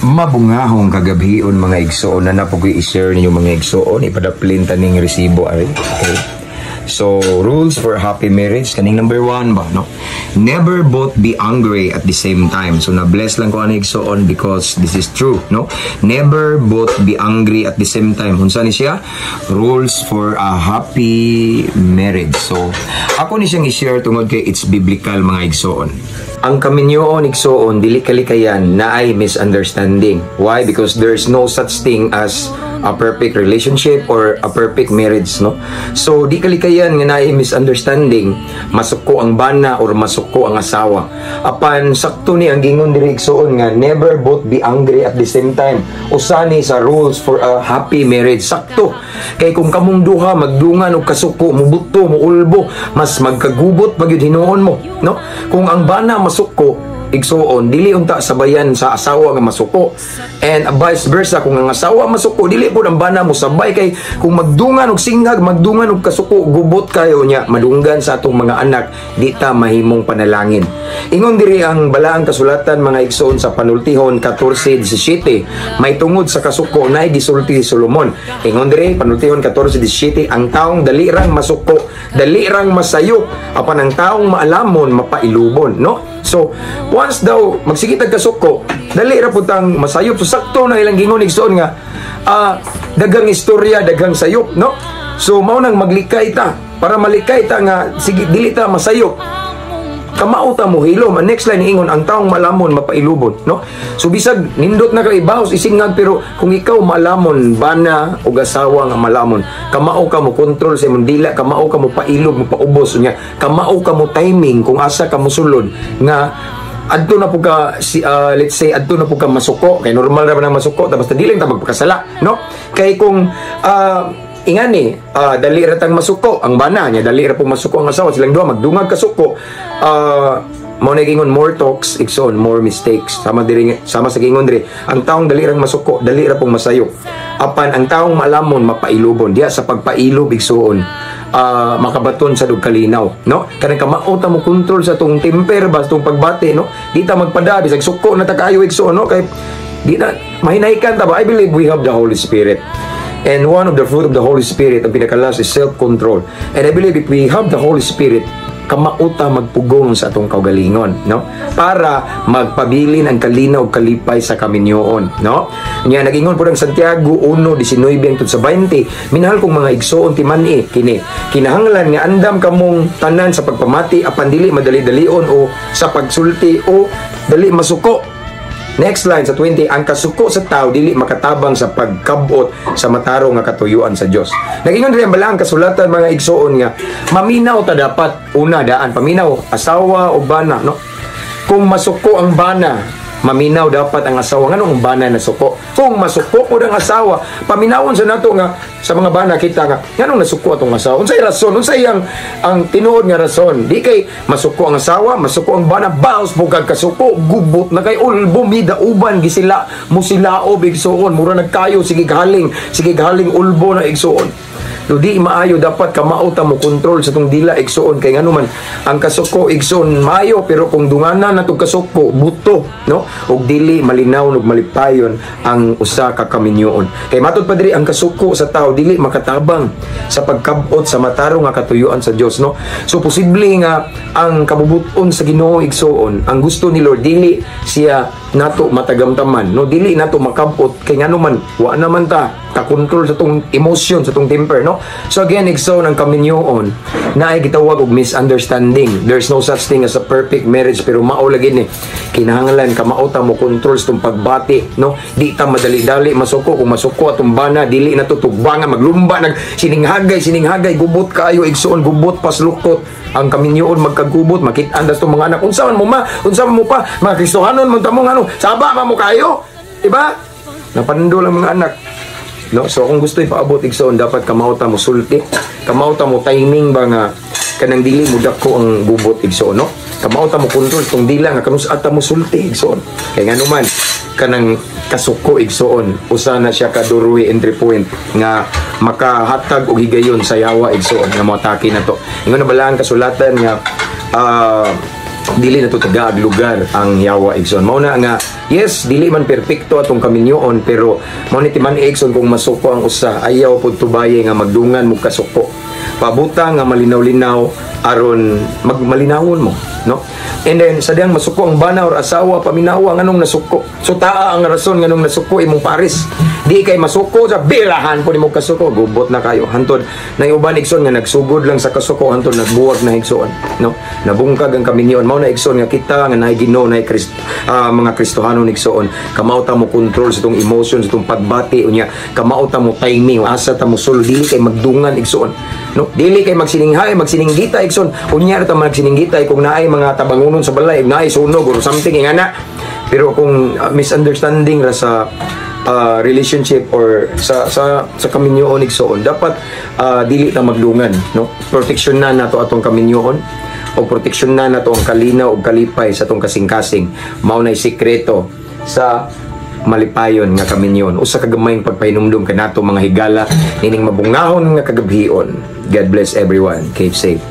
Mabungahong kagabhion, mga igsoon, na napo ko'y i-share ninyo, mga igsoon. Ipadaplin taning resibo ay. Okay. So, rules for happy marriage, kaning number one ba, no? Never both be angry at the same time. So, na-bless lang ko ani, igsoon, because this is true, no? Never both be angry at the same time. Unsa ni siya? Rules for a happy marriage. So, ako ni siyang i-share tungod kay it's biblical, mga igsoon. Ang kaminyoon, igsoon, dili kalikayan na ay misunderstanding. Why? Because there's no such thing as a perfect relationship or a perfect marriage, no? So, di kalikayan nga naay misunderstanding, masuko ang bana or masuko ang asawa. Apan sakto ni ang gingon diri, igsoon, nga never both be angry at the same time. Usa ni sa rules for a happy marriage. Sakto. Kay kung kamong duha magdungan og kasuko, mubuto, muulbo, mas magkagubot pag yun hinuon mo, no? Kung ang bana masuko, igsuon, dili unta sabayan sa asawa nga masuko. And vice versa, kung ang asawa masuko, dili po ang bana mo sabay, kay kung magdungan og singhag, magdungan og kasuko, gubot kayo niya, madunggan sa atong mga anak, di ta mahimong panalangin. Ingon diri ang balaang kasulatan, mga igsoon, sa Panultihon 14:17, may tungod sa kasuko na gisulti si Solomon. Ingon diri, Panultihon 14:17, "Ang taong dalirang masuko, dalirang masayop, apan ang taong maalamon mapailubon," no? So, once daw magsigitag kasuko, dali ra pud tang masayop. So sakto na ilang gingon, igsoon, nga daghang istorya, daghang sayop, no? So mao nang maglikay ta, para malikay ta nga sige dili ta masayop. Kamao ta mo hilom. Ang next line ingon, "Ang taong malamon mapailubon," no? So bisag nindot na ka ibahos isingag, pero kung ikaw malamon, bana o asawa nga malamon, kamao ka mo kontrol sa imong dila, kamao ka mo pailob, mo paubos nya, kamao ka mo timing kung asa ka mosulod nga adto na po ka si let's say adto na po ka masuko, kay normal ra ba nang masuko ta, basta dili lang ta magpakasala, no? Kay kung ingani dali ra tang masuko ang bana niya, dali ra pong masuko ang asawa, silang duha magdungag kasuko, mao na gingon, more talks, igsoon, more mistakes. Sama diri, sama sa gingon diri, ang taong dali rang masuko, dali ra pong masayop, apan ang taong malamon mapailubon. Diya sa pagpailob, igsoon, makabaton sa dug kalinaw, no? Kanang kamao ta mo kontrol sa tong temper ba, sa tong pagbati, no? Di ta magpada bisag suko na ta kaayo, igsoon, no? Kay di na mahinaykan ta ba. I believe we have the Holy Spirit. And one of the fruit of the Holy Spirit, ang pinakalas, is self-control. And I believe if we have the Holy Spirit, kamauta magpugong sa atong kaugalingon, no? Para magpabilin ang kalinaw ug kalipay sa kaminyoon, no? Nya nagingon po ng Santiago 1:19 hangtod sa 20, "Minahal kong mga igsoon, timan-i kini. Kinahanglan nga andam kamong tanan sa pagpamati, apan dili madali-dalion o sa pagsulti o dali masuko." Next line sa 20, "Ang kasuko sa tao dili makatabang sa pagkabot sa matarong nga katuyuan sa Dios." Nagingon diri ang balaang kasulatan, mga igsoon, nga maminaw ta dapat una daan, paminaw asawa o bana, no? Kung masuko ang bana, maminaw dapat ang asawa nganong ang bana nasuko. Kung masuko po ang asawa, paminawon sa nato nga sa mga bana kita nga nganong nasuko atong asawa. Unsay rason? Unsay ang tinuod nga rason? Di kay masuko ang asawa, masuko ang bana, baos po kag kasuko, gubot na kay ulbo mida uban gisila mo sila igsoon, mura nagkayo, sige haling, sige haling ulbo na, igsoon. So di maayo, dapat kamao ta mo kontrol sa tong dila, igsoon, kay ngano man ang kasuko, igsoon, maayo, pero kung dunganan na tong kasuko, buto, no? Ug dili malinaw ug malipayon ang usa ka kaminyoon. Kay matud pa diri, ang kasuko sa tao dili makatabang sa pagkabot sa matarong nga katuyuan sa Dios, no? So posible nga ang kabubuton sa Ginoo, igsoon, ang gusto ni Lord, dili siya nato matagamtaman, no? Dili nato makabot kay ngano man wa naman ta ka-control sa tong emotion, sa tong temper, no? So again, igsoon, ang kaminyoon na ay gitawag og misunderstanding. There's no such thing as a perfect marriage, pero mao lagi ni, kinahanglan kamao ta mo control sa tong pagbati, no? Di ta madali-dali masuko. Kung masuko atong bana, dili na to tugbangan, maglumba nag sininghagay sininghagay, gubot kaayo, igsoon, gubot paslukot ang kaminyoon, magkagubot, makit-an das tong mga anak, "Unsa man mo, ma? Unsa man mo, pa? Mga Kristohanon man tamo, ngano saba man mo kayo?" Diba? Napandol ang mga anak, no? So kung gusto ipaabot, igsoon, dapat kamao ta mo sulti, kamao ta mo timing ba nga kanang dili mo dako ang gubot, igsoon, no? Kamao ta mo control tong dila nga kanus ta mo sulti, igsoon. Kay ngano man kanang kasuko, igsoon, usa na siya ka doorway, entry point nga makahatag og higayon sa yawa, igsoon, nga moatake na to. Ingon na balaang kasulatan nga Dili na to tagaag lugar ang yawa, igsoon. Mao na nga, yes, dili man perpekto atong kaminyoon, pero mao ni timan, igsoon, kung masuko ang usa, ayaw pud tubaye nga magdungan mo kasuko. Pabuta nga malinaw-linaw aron magmalinawon mo, no? And then sa diyang masuko ang bana or asawa, paminawa nganong nasuko. So taa ang rason nganong nasuko imong pares. Di kay masuko sa bilahan po nimo kasuko, gubot na kayo. Hantod na uban, igsoon, nga nagsugod lang sa kasuko, hantod nagbuwag na, igsoon, no? Nabungkag ang kaminyoon. Mao na, igsoon, nga kita nga naay Ginoo, naay Kristo, mga Kristohanon, igsoon, kamao ta mo kontrol sa itong emotion, sa itong pagbati unya, kamao ta mo timing, asa ta mo sul, dili kay magdungan, igsoon, no? Dili kay magsininghay, magsininggita, igsoon. Unya ra ta magsininggita kung naay mga tabangunon sa balay, naay sunog or something ingana. Pero kung misunderstanding ra sa relationship or sa kaminyoon, igsoon, dapat dili ta magdungan, no? Proteksyon na nato atong kaminyoon o proteksyon na nato ang kalinaw ug kalipay sa atong kasing-kasing. Mao nay sikreto sa malipayon nga kaminyoon. Usa ka gamayng pagpahinumdum kanato, mga higala, nining mabungahon nga kagabhion. God bless everyone. Keep safe.